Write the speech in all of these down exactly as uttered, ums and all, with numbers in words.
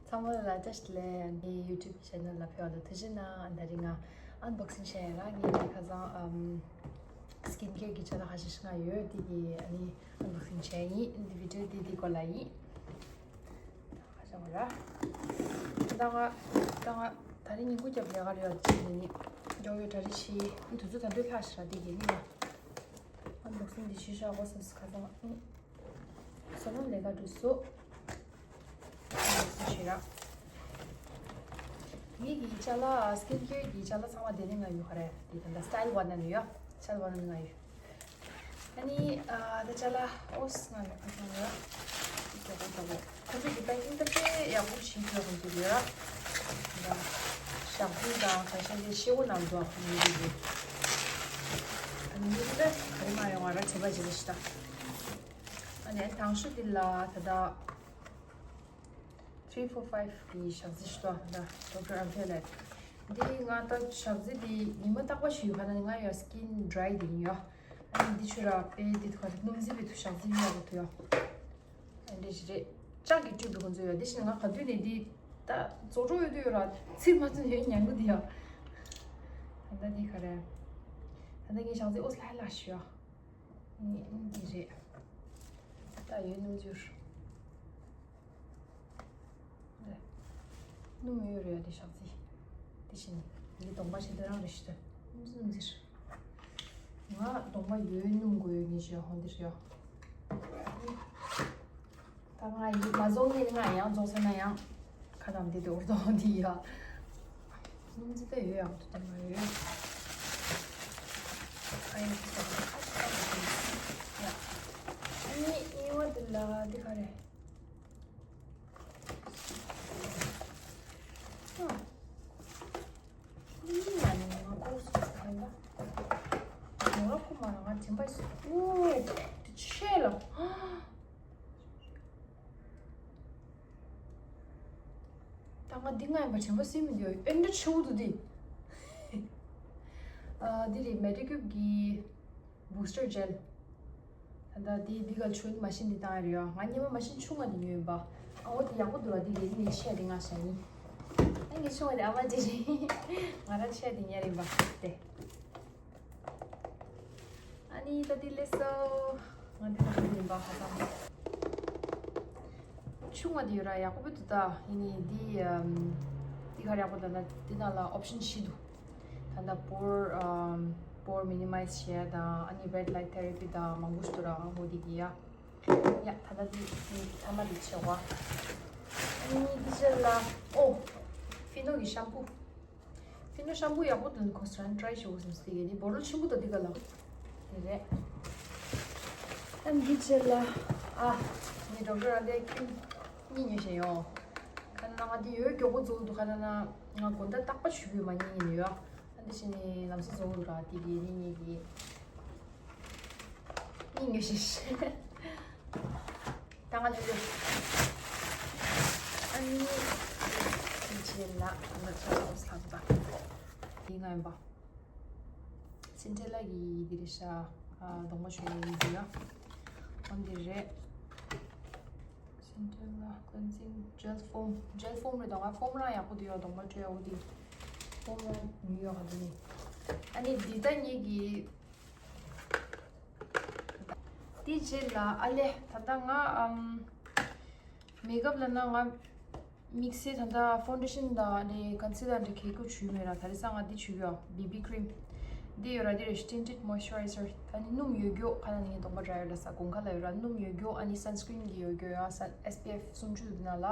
ཚང་མ་ལ་བཀྲ་ཤིས་བདེ་ལེགས། ངའི་YouTube channel ལ་ཕེབས་པ་ལ་ཐུགས་རྗེ་གནང་། ད་རིང་ང་unboxing བྱས་ཡོད་ར། ངའི་ཁ་སང་ཨམ་skin care གི་ཅ་ལག་ཁ་ཤས་ཤིག་ང་ཡོད། དེ་གི་ཨ་ནི་unboxing བྱས་ཡིན། འདི་video འདི་འདི་སྐོར་ལ་ཡིན། ད་ཁ་ཤས་མ་ར། ད་ང་ད་ང་ད་རིང་ཉིན་གུང་རྒྱབ་ལས་ཀ་རེད་བ། དེ་བྱས་ནས་མགྱོགས་ཡོད་གྲ་རེ་བྱས། དུས་ཚོད་ད་དུང་ལྷག་ཤག་ར། དེ་གི་ཨ་ནི་ང་unboxing འདི་བྱས་བཞག་གོ་བསམ་སོང་ཁ་སང་ཨང་། བསོད་ནམས་ལས་ཀ་འགྲོ་སོ། ཞེས་ར། ངེད་ཀྱི་ཅ་ལག skin care གི་ཅ་ལག་ཚང་མ་དེ་ནས་ང་ཡོད་ཁ་རེད། དེ་ད་ལྟ་Style One ནས་ཡོད། Style One ནས་ང་ཡོད། ཨ་ནི་ཨ་ད་ཅ་ལག་ཨོ་སི་ང་ཡོད་ཁ་སང་ཡོད། ཏོག་ཏོག་ཏོག་ཁོ་ཚོ་གི་packing ད་དཔེ་ཡག་པོ་ཞིག་ཡོད། ཁོ་ཚོ་ཡོད་ར། ད་ཞག་དུས་དང་ཁ་ཤས་ཀྱི་ཤེའུ་ནང་དུ་ཁོ་ཚོ་གི་ཨ་ནི་ད་ག་རེ་མ་ཡོང་བ་ར་བྱེད་པ་བྱེད་པ་ཞིག་ད། ཨ་ནི་དང་ཤོས་འདི་ལ་ད་ལྟ་three four five གི་ཞག་རྩི་ཞིག་ཏོ་ད་Doctor Aveda ལ། འདི་ང་ད་ཞག་རྩི་འདི་ཉི་མ་རྟག་པ་ཞིག་ཡོད་ཁ་ན་ང་ཡ་skin dry འདི་ཡིན་ཡོ། ཨ་ནི་འདི་ཆུ་ར་པེ་འདི་ཐོག་སྣུམ་རྩི་པའི་ཐོག་ཞག་རྩི་ཡོད་ཡོ་ཐུ་ཡོ། ཨ་འདི་ཞིག་རེད། ལྕགས་ཀྱི་སྤྲུལ་པའི་ཁོང་ཚོ་ཡོད། འདི་ཞིག་ང་ག་དུས་ནས་འདི་ད་བཙོག་བྲོ་ཡོད་དུ་ཡོད་ར། ཚིག་མ་ཚུན་ཡོད་ཉང་གི་འདི་ཡོ། ད་ད་འདི་ག་རེད། ད་ད་ངའི་ཞག་རྩི་ཨོ་སི་ལྷ་ལྷ་ཞིག་ཡོ། ཨ་ནི་འདི་རེད། ད་ཡོད་སྣུམ་འཛུལ། སྣུམ་ཡོད་རེད་ཡ་དེ་ཞག་རྩི། དེ་བཞིན་ངའི་གདོང་པ་ཞིག་དེ་རང་རེད་ཞིག་ད་སྣུམ་འཛུལ་སྣུམ་འཛུལ། ང་གདོང་པ་ཡོད་སྣུམ་དགོས་ཡོད་ངེས་ཤེས་ཧོན་དེ་རེད་ཡ། ད་ང་ཡིག་མ་རྫོགས་ངས་ང་ཡང་རྫོགས་ཟེར་ན་ཡང་ཁ་དང་འདི་དེ་འུར་རྡོ་འདི་ཡ། སྣུམ་འཛུལ་ད་ཡོད་ཡ་འདི་ད་ང་ཡོད་ཡ། ཨ་ཡ་ཁ་ཁ་ཁ་ཁ་ཁ་ཡ། ཨ་ནི་ཉེ་བ་འདི་ལ་འདི་ག་རེད། ད་ང་འདི་ང་ཡིན་པ་དྲན་པ་སེམས་མི་འདུག་ཨེ་འདྲ་ཆེ་བོ་འདུག་འདི། ཨ་འདི་རེད། Medicube གི་booster gel། ད་ལྟ་དེ་འདི་ག་ཆུ་མ་ཤིན་འདི་བཏང་ཡ་རེད་ཡ། ང་སྔོན་མ་མ་ཤིན་ཆུང་བ་འདི་ཉོས་ཡིན་པ། ཨ་འོ་དེ་ཡག་པོ་འདུག་ལ། འདི་རེད། འདི་ནས་ཆེ་འདི་ང་ཤ་ཡིན། ཨ་ངས་ཆུང་བ་འདི་ཨ་མ་འདི་རེད། ང་རང་ཆེ་འདི་ཉར་ཡིན་པ་དེ། ཨ་ནི་ད་འདི་ལས་སོ། ང་འདི་ལ་ཡིན་པ་ཧ་ཅང་ཆུང་བ་འདི་ཡོད་ར། ཡག་པོ་འདུག་ད། ཡིན་ནི་འདི་ཨམ་འདི་ག་རེ་ཡག་པོ་འདུག་ན་འདི་ནང་ལ་option བཞི་འདུག་ད་ལྟ་pore ཨམ་pore minimize བྱེད་ཡ་དང་། ཨ་ནི་red light therapy དང་མང་པོ་ཞིག་འདུག་ར། ཨ་མོ་འདི་གི་ཡ། ཡ་ད་ལྟ་འདི་འདི་ཐ་མ་འདི་བྱེད་དགོས། ཨ་ནི་འདི་ཕྱིར་ལ་ཨོ། ཕི་ནོ་གི་ཤམ་པུ། ཕི་ནོ་ཤམ་པུ་ཡག་པོ་འདུག་ཁོ་སང་try བྱེད་དགོས་བསམ་སྟེ་གི་འདི་bottle ཆེན་པོ་དང་འདི་ག་ལ། འདི་རེད། ཨ་འདི་ཕྱིར་ལ་ཨ་ངའི་Doctor Aveda ཁྱིམ་གཉིས་ཉོས་བཞག་ཡོད། ཁ་ན་ང་འདི་ཡོད་མགྱོགས་པོ་བཙོག་འདུག་ཁ་ན་ང་དགོང་དག་རྟག་པར་ཞུ་གི་ཡོད། མ་ཉན་ཉན་ཡོད། ཨ་འདི་བྱས་ནས་ལམ་སང་བཙོག་འདུག་ར། དེ་གི་ནི་ངེད་ཀྱི་ནི་ངེད་ཤེས་ཤེས། ད་ང་ལ་ལོས། ཨ་ནི་ཕྱིན་ཆད་ལ་ང་ཚོ་ལ་ཨོ་ས་ལ་འདི་ང་ཡིན་པ། སིན་ཏྲེ་ལ་གི་འདི་རེད་ཤག་ཨ་གདོང་པ་ཞོ་ཡི་འདི་ཡ། ཨོ་འདི་རེད། Centella cleansing gel foam, gel foam རེད། ད་ང་foam རང་ཡག་པོ་འདུག་ཡ། གདོང་པ་བཀྲུ་ཡག་པོ་འདི། foam རང་ཉོས་ཡོད་ག་འདི་ནི། ཨ་ནི་འདི་ད་ངེད་ཀྱི་འདི་རྗེས་ལ་ཨ་ལེ་ད་ལྟ་ང་ཨམ་makeup ལ་ན་ང་དམིགས་བསལ་ད་ལྟ་foundation དང་ཨ་ནི་concealer འདྲ་གས་ཀུ་བྱུག་མེད་ར། ད་རེས་སང་ང་འདི་བྱུག་ཡོད། BB cream འདི་ཡོད་ར། འདི་རེད། Tinted moisturizer ད་ནི་སྣུམ་ཡོད་རྒྱུ། ཁ་ན་ནི་གདོང་པ་dry ཡོད་ལ་ས་དགུན་ཁ་ལ་ཡོད་ར། སྣུམ་ཡོད་རྒྱུ། ཨ་ནི་sunscreen གི་ཡོད་རྒྱུ་ཡ། sun SPF སུམ་ཅུ་འདི་ན་ལ།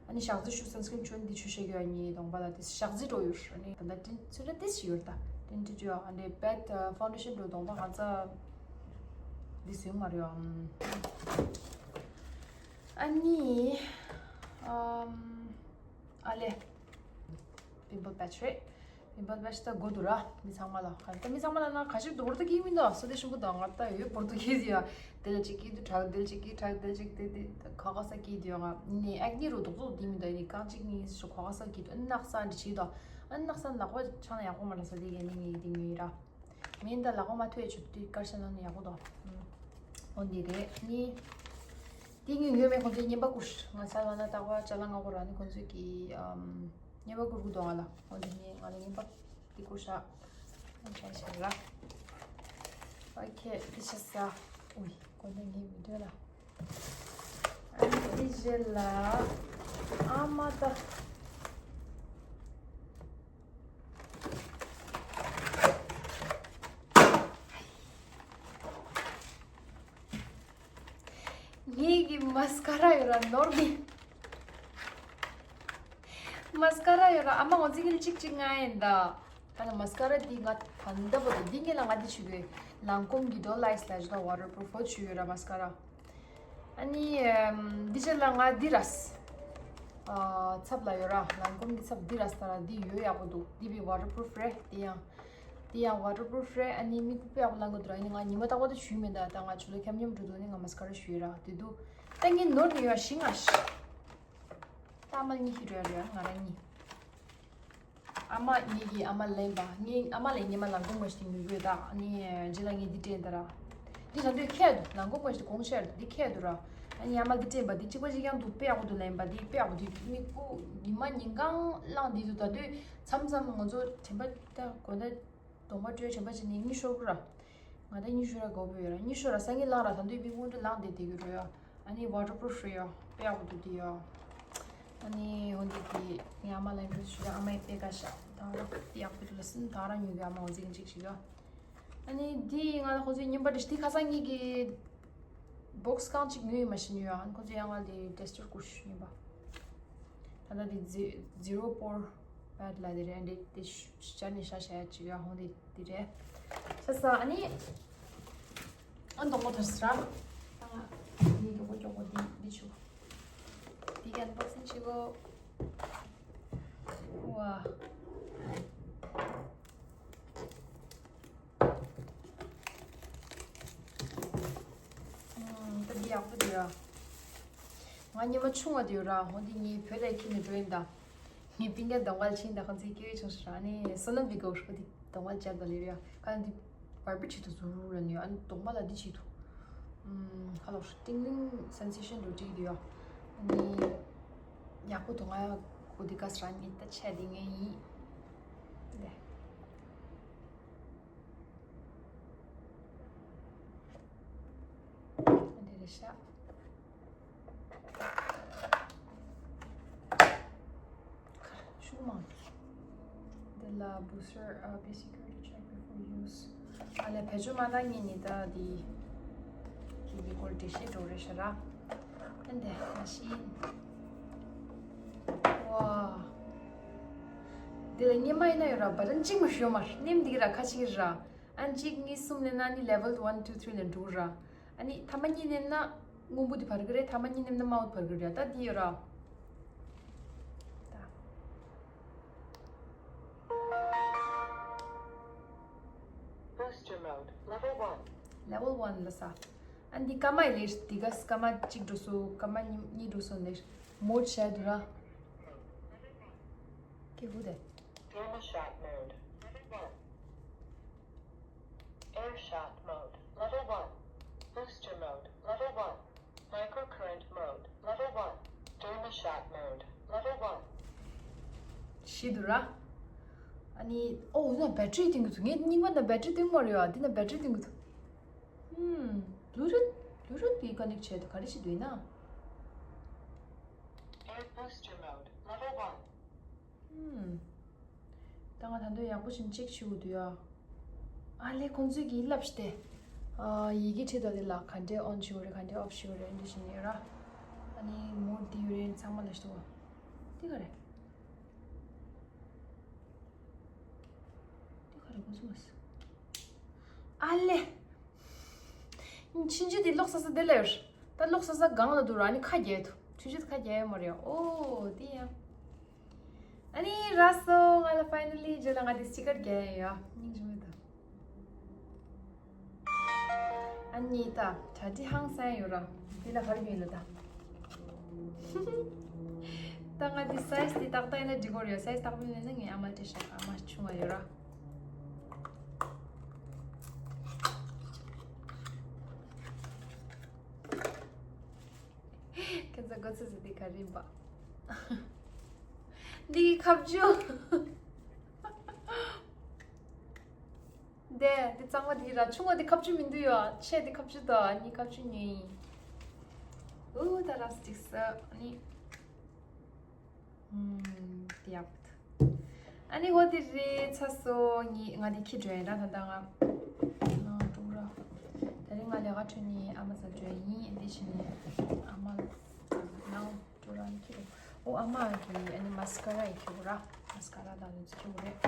ཨ་ནི་ཞག་རྩི་ཞུ་sunscreen བྱུག་འདི་ཆུ་ཤེས་རྒྱུ། ཨ་ནི་གདོང་པ་ལ་དེ་ཞག་རྩི་འགྲོ་ཡོད། ཨ་ནི་ད་ལྟ་ཏིན་ཚུལ་ལ་ཏིས་ཞིག་ཡོད་ད། ཏིན་ཏིས་ཡོད། ཨ་ནི་bad foundation འགྲོ་གདོང་པ་ང་ཚ་འདི་སུན་མ་རེད། ཨ་ནི་ཨམ་ཨ་ལེ། pimple patch རེད། pimple patch ད་དགོས་འདུག་ར། མི་ཚང་མ་ལ། ད་མི་ཚང་མ་ལ་ན་ག་ཞིག་འདུག་བོར་དུ་གི་མི་འདུག་སོ་དེ་ཞུ་གི་འདུག་ང་ད་ཡོད་བོར་དུ་གི་ཡ། དེ་ལ་ཅིག་གི་འདུག་དྲག་དེ་ལ་ཅིག་གི་དྲག་དེ་ལ་ཅིག་དེ་དེ་ཁ་ཁ་ས་གི་འདུག་ང་ནི་acne རུ་དོག་དོག་དེ་མི་འདུག་ནི་རྐང་གཅིག་གཉིས་ཤོ་ཁ་ཁ་ས་གི་འདུག་ཨ་ནག་ས་འདི་ཆི་འདུག་ཨ་ནག་ས་ནག་པ་ཆགས་ན་ཡག་པོ་མ་རེད་ས་དེ་གི་ནི་ངའི་དེ་ངའི་ར། མིན་ད་ལག་པ་མ་ཐུག་ཡ་ཆུ་དུས་དཀར་ཤ་ནང་ནས་ཡག་པོ་འདུག་ཨོ་འདི་རེད་ནི། དེ་ངས་ཉོས་མེད། ཁོང་ཚོས་རྔན་པ་བསྐུར། ང་ཚ་ལ་ན་རྟག་པར་ཅ་ལག་མངགས་དགོས་ར། ནི་ཁོང་ཚོས་ཀྱིས་ཨམ། རྔན་པ་བསྐུར་གི་འདུག་ང་ལ། ཁོང་ཚོས་ངས་ང་ལ་རྔན་པ་དེ་བསྐུར་ཤག་ང་ཆ་ཤག་ར། ཨོ་ཁེ། དེ་ཆ་ས། ཨུའི། ཁོང་ཚོས་ངའི་བི་ཌིའོ་ལ། ཨ་ནི་དེ་རྗེས་ལ་ཨ་མ་ད། ངེད་ཀྱི་མ་སི་ཀ་ར་ཡོད་ར། ནོར་གི་མ་སི་ཀ་ར་ཡོད་ར། ཨ་མ་ངོ་ཚིག་གཅིག་གཅིག་ང་ཡིན་ད། ད་ནི་མ་སི་ཀ་ར་འདི་ང་ད་ལྟ་བར་དུ་འདི་ངེད་ལ་ང་འདི་བྱུག་ཡོད། ལང་ཀོམ་གྱི་ཌོ་ལ་ཨའི་ལ་ཇི་ད་ཝ་ཊར་པུ་རུཕ་བོ་བྱུག་ཡོད་ར་མ་སི་ཀ་ར། ཨ་ནི་འདི་རྗེས་ལ་ང་འདི་ར། ཚབ་ལ་ཡོད་ར། ལང་ཀོམ་གྱི་ཚབ་འདི་ར་ས་ར། འདི་ཡོད་ཡག་པོ་འདུག་འདི་བི་ཝ་ཊར་པུ་རུཕ་རེད། འདི་ཡང་། དེ་ཡང་ཝ་ཊར་པུ་རུཕ་རེད། ཨ་ནི་མིག་དཔེ་ཡག་པོ་ལང་གི་འདུག་ར། ཨ་ནི་ང་ཉི་མ་རྟག་པར་དུ་བྱུག་མེད་ད། ད་ང་ཆུ་ཚོད་ཁྱམ་ཉམས་འགྲོ་འདུག་ནི་ང་མ་སི་ཀ་ར་བྱུག་ཡོད་ར། དེ་འདུག་ད་ངའི་ནོར་ནི་ཡོད་ཤི་ང་ཤི། ད་ཨ་མ་གཉིས་ཤི་འགྲོ་ཡ་རེད། ང་རང་གཉིས། ཨ་མ་ངེད་ཀྱི་ཨ་མ་ལེན་པ། ངའི་ཨ་མ་ལས་ཉི་མ་ལང་ཀོམ་མ་ཞིག་ཉོ་དགོས་ད། ཨ་ནི་རྗེས་ལ་ངས་འདི་སྤྲད་ད་ར། འདི་ད་འདོད་ཁྱད་འདུག་ལང་ཀོམ་མ་ཞིག་གོང་ཆེར་འདི་ཁྱད་འདུག་ར། ཨ་ནི་ཨ་མ་འདི་སྤྲད་པ་འདི་གཅིག་པ་གཅིག་རྐྱང་འདུག་དཔེ་ཡག་པོ་འདུག་ལེན་པ་འདི་དཔེ་ཡག་པོ་འདུག་མིག་སྤུ་ཉི་མ་ཉིན་གང་བླངས་འདི་འདུག་ད་འདོད་མཚམས་མཚམས་ང་ཚོ་དྲན་པ་ད་དགོན་ད། གདོང་པ་བཀྲུས་དྲན་པ་བྱས་ནས་གཉིད་ཤོར་བུ་ར། ང་ད་གཉིད་ཤོར་ར་དགོས་བུ་ཡོད་ར། གཉིད་ཤོར་ར་སང་ཉིན་ལངས་ར། ད་འདོད་པའི་དངོས་འབྲེལ་ལངས་བསྡད་བསྡད་ཀྱི་རོ་ཡ། ཨ་ནི་ཝ་ཊར་པུ་རུཕ་རེད་ཡ། དཔེ་ཡག་པོ་འདུག་དེ་ཡ། ཨ་ནི་འོན་ཏེ་དེ་ངའི་ཨ་མ་ལ་འགྲོ་ཞུ་ཡ། ཨ་མ་ཡི་དཔེ་དགའ་ཤག་ད་ར་དེ་ཡག་པོ་འདུག་ལ་སིན་ད་ར་ཉོ་གི་ཨ་མ་འོ་ཟིག་གཅིག་ཞིག་ཡ། ཨ་ནི་དེ་ང་ལ་ཁོང་ཚོའི་རྔན་པ་འདྲ་ཞིག་དེ་ཁ་སང་ངེད་ཀྱི་བོག་སི་གང་གཅིག་ཉོས་ཡིན་མ་ཤི་ཉོ་ཡ། ཨ་ནི་ཁོང་ཚོས་ཡང་ང་ལ་དེ་ཊེ་སི་ཊར་བསྐུར་ཞུ་རྔན་པ། ད་ལྟ་འདི་ཛི་ཛི་རོ་པོར་པེ་ཌི་ལ་དེ་རེད། འདི་དེ་ཤ་ནི་ཤ་ཤ་ཡ་ཅིག་ཡ་ཧོང་དེ་དེ་རེད། ཤ་ས་ཨ་ནི་ཨ་མདོག་མོ་ཐར་སི་ར། ཨ་ནི་མདོག་མོ་མདོག་མོ་འདི་འདི་ཆུ། འདི་གི་ཨན་བོག་སིང་བྱེད་གོ། ཝ། ཨུམ། ད་འདི་ཡག་པོ་འདུག་ཡ། ང་ཉི་མ་ཆུང་བ་དེ་ཡོད་ར། འོ་འདི་ངའི་བོད་ལ་ཁྱེར་ནས་འགྲོ་ཡིན་ད། ངའི་སྤུན་ཀྱག་གདོང་པ་ལ་ཕྱིན་ད་ཁོང་ཚོའི་སྐད་ཡིག་ཆུང་ཤོས་ར། ཨ་ནི་སོ་ནམ་པའི་སྒོ་ཧྲུལ་པོ་འདི་གདོང་པ་ལ་སྦྱར་ད་ལེ་ར། ཁ་ནང་འདི་བར་བི་བྱེད་དུ་ཟུར་ར་ནི་ཨ་ནི་གདོང་པ་ལ་འདི་བྱེད་དུ། ཨུམ། ཁ་ལོ་ཧྲུལ་ཏིང་ཏིང་སེན་སེ་ཤན་འགྲོ་བྲིས་འདུག་ཡ། ཨ་ནི་ཡག་པོ་འདུག་ང་གོ་འདི་ག་སི་ར་ནི་ད་ཆ་འདི་ངའི་ཡིན། ལེ། འདི་རེད་ཤག་ཤུགས་མང་། འདི་ལ་booster, uh, be secure to check before use. ཨ་ལས་བེད་སྤྱོད་མ་བཏང་ཉིན་ནི་ད་འདི་གི་འདི་སྐོར་འགྲེལ་བཤད་འགྲོ་རེད་ཤག་ར། ཨ་འདི་མ་ཤེས། ཝ། འདི་ལ་སྙེ་མ་ཡིན་ན་ཡོད་ར། བ་ཏན་གཅིག་མ་ཤོད་མར་ནེམ་འདི་གི་ར་ཁ་ཕྱིར་ར། ཨ་ནི་གཅིག་གཉིས་གསུམ་ལེན་ན་ནི་level one two three ལ་འགྲོ་ར། ཨ་ནི་ཐ་མ་གཉིས་ལེན་ན་སྔོན་པོ་དེ་བར་གི་རེད། ཐ་མ་གཉིས་ལེན་ན་དམར་པོ་དེ་བར་གི་རེད། ད་འདི་ཡོད་ར། ད། Booster mode, level one. Level one ལ་ས། ཨ་ནི་འདི་སྐར་མ་ཡི་ལེ་འདི་ག་སྐར་མ་གཅིག་འགྲོ་སོང་། སྐར་མ་གཉིས་གཉིས་འགྲོ་སོང་ལེ། མོཌ་བྱས་འདུག་ར། ཀེ་ཧུ་དེ། Gamma shot mode, level one. Air shot mode, level one. Booster mode, level one. Microcurrent mode, level one. Gamma shot mode, level one. ཤི་འདུག་ར། ཨ་ནི་ཨོ་ན་བེ་ཊི་རི་བཏིང་གི་འདུག་ངས་རྙིང་པ་ན་བེ་ཊི་རི་བཏིང་མ་རེད་ཨ། འདི་ན་བེ་ཊི་རི་བཏིང་གི་འདུག་ཧུམ། བླུ་རུ་བླུ་རུ་འདི་ཀོ་ནེག་བྱས་འདུག་ག་རེ་བྱེད་འདུག་ཡིན་ན། Air booster mode, level one. ཧུམ། ད་ང་ད་དུང་ཡག་པོ་ཞིག་ཅེག་བྱེད་དགོས་འདུག་ཡ། ཨ་ལེ་ཁོང་ཚོས་ཀྱིས་ལབ་སྟེ། ཨ་ཡི་གེ་བྲིས་འདུག་དེ་ལ་ག་འདྲས་ཨོན་བྱེད་དགོས་རེད། ག་འདྲས་ཨོཕ་བྱེད་དགོས་རེད། འདི་བྱེད་ནས་ཡོད་ར། ཨ་ནི་མོ་འདི་ཡོད་རེད། ཚང་མ་ལ་ཞུ་བ། འདི་ག་རེད། འདི་ག་རེད་ཁོང་ཚོ་མ་ཟེར། ཨ་ལེ། ཆུང་ཆུང་དེ་ལོག་ས་ས་དེ་ལ་ཡོད། ད་ལོག་ས་ས་སྒང་ལ་འདུག་ར། ཨ་ནི་ཁ་རྒྱས་ཐུབ། ཆུང་ཆུང་དེ་ཁ་རྒྱས་ཡོད་མ་རེད། ཨོ་དེ་ཡ། ཨ་ནི་ར་སོ་ང་ལ་ཕའི་ནལ་ལི་རྗེས་ལ་ང་དེ་སི་ཊི་ཀར་རྒྱས་ཡ་ཡ། སྙིང་རྗེ་མོ་ད། ཨ་ནི་ད་གྲ་སྒྲིག་ཧང་སང་ཡོད་ར། དེ་ལ་ག་རེ་ཡོད་ལ་ད། ད་ང་དེ་སའི་ཛི་དེ་ཏག་ཏག་ཡིན་ན་འགྲིག་གི་རེད། སའི་ཛི་དག་པོ་ཡིན་ན་ངས་ཨ་མ་སྤྲད་བཞག་ཨ་མ་ཆུང་བ་ཡོད་ར། རིམ་པ། འདི་གི་ཁ་བཅུ། འདི་འདི་གཙང་མ་འདི་ར་ཆུང་བ་འདི་ཁ་བཅུ་མི་འདུག་ཡོ། ཆེ་འདི་ཁ་བཅུ་དོ། ཨ་ནི་ཁ་བཅུ་ཉོས་ཡིན། ཨུ་ད་ར་སི་ཊིག་ས་ཨ་ནི། ཨུམ། འདི་ཡག་པོ་འདུག་ཨ་ནི་འོ་འདི་རེད་ཚ་སོ། ངས་ང་འདི་འཁྱེར་འགྲོ་ཡིན་ར། ད་ལྟ་ང་ནང་ཀྲུང་ར། ད་རིང་ང་ལས་ཀ་འཕྲོད་ནས་ཨ་མ་ཟ་འགྲོ་ཡིན། འདི་བྱས་ནས་ཨ་མ་ནང་ཀྲུང་ར་འཁྱེར་འགྲོ། ཨོ་ཨ་མ་གི་ཨ་ནི་མ་སི་ཀ་ར་ཡི་འཁྱེར་དགོས་ར། མ་སི་ཀ་ར་དང་ནི་ཚོ་འཁྱེར་དགོས་རེད།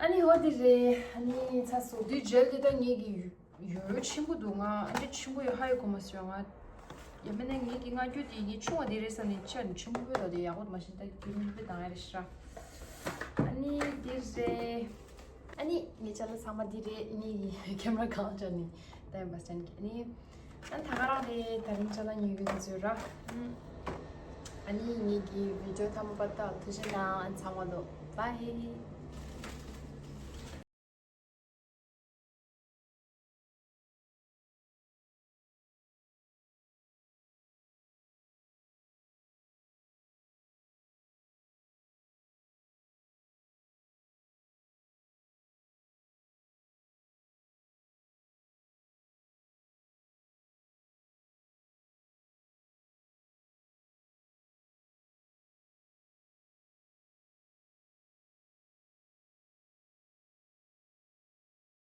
ཨ་ནི་འོ་འདི་རེད། ཨ་ནི་ཚ་སོ་འདི་ཇེལ་འདི་ད་ངས་གི་ཡོད་ཆེན་པོ་འདུག་ང་ཨ་འདྲ་ཆེན་པོ་ཡོད་ཧ་ཡོད་གོ་མ་སོང་ང་། ཡ་མེད་ན་ངེད་ཀྱི་སྔ་རྒྱུ་དེ་ངས་ཆུང་བ་དེ་རེད་བསམ་ནས་ཆེ་ནས་ཆེན་པོ་བོད་ལ་དེ་ཡག་པོ་མ་ཤེས་ད་རྒྱུན་མི་དཔེ་དང་ཡ་རེ་ཤི་ར། ཨ་ནི་འདི་རེད། ཨ་ནི་ངའི་ཅ་ལག་ཚང་མ་འདི་རེད། ངའི་ཁེ་མ་ར་གང་ཅག་ནི་ད་ཡིན་པ་སྟན་གི་ཨ་ནི་ཨ་ད་ག་རང་རེད། ད་རིང་ཅ་ལག་ཉོ་གི་དུས་ཚོད་ར། ཨ་ནི་ངེད་ཀྱི་བི་ཌིའོ་མཐའ་མ་བར་དུ་ཐུགས་རྗེ་གནང་། ཚང་མ་ལོ་བྷའི།